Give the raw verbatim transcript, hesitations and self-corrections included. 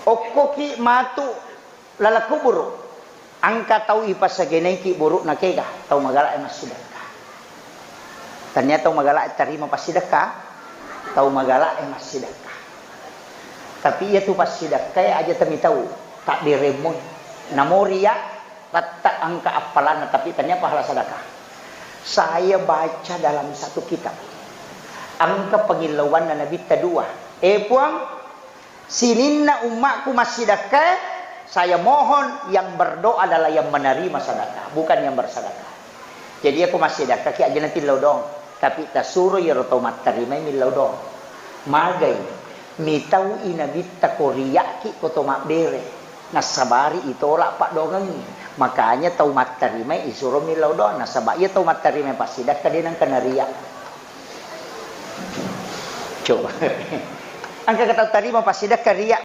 Okkoki matu laleng kuburu, engka tau ipasagenaiki buru'na kega, tau magala'e massidekka. Tania tau magala'e tarima passidekka, tau magala'e massidekka. Tapi iyatu passidekkae aja tamitau, tabberemmoi. Namo riya, tette engka appalanna, tapi tania pahala sedekah. Saya baca dalam satu kitab, engka pangillauanna Nabitta dua. Eh Puang, sininna ummakku massidekkae, saya mohon yang berdoa adalah yang menerima sedekah, bukan yang bersedekah. Jadi, iyako massidekka ki aja natillau doang, tapi tasuro iyaro tau mattarimai millau doang. Magai, mitau i Nabitta ko riyaki ko to mabbere, nassabari itolak paddoangengngi. Makanya tau mattarimai isuro millau doang, nasaba iya tau mattarimai passidekka de nengka nariya. Coba. Engka tau tarima passidekka riya.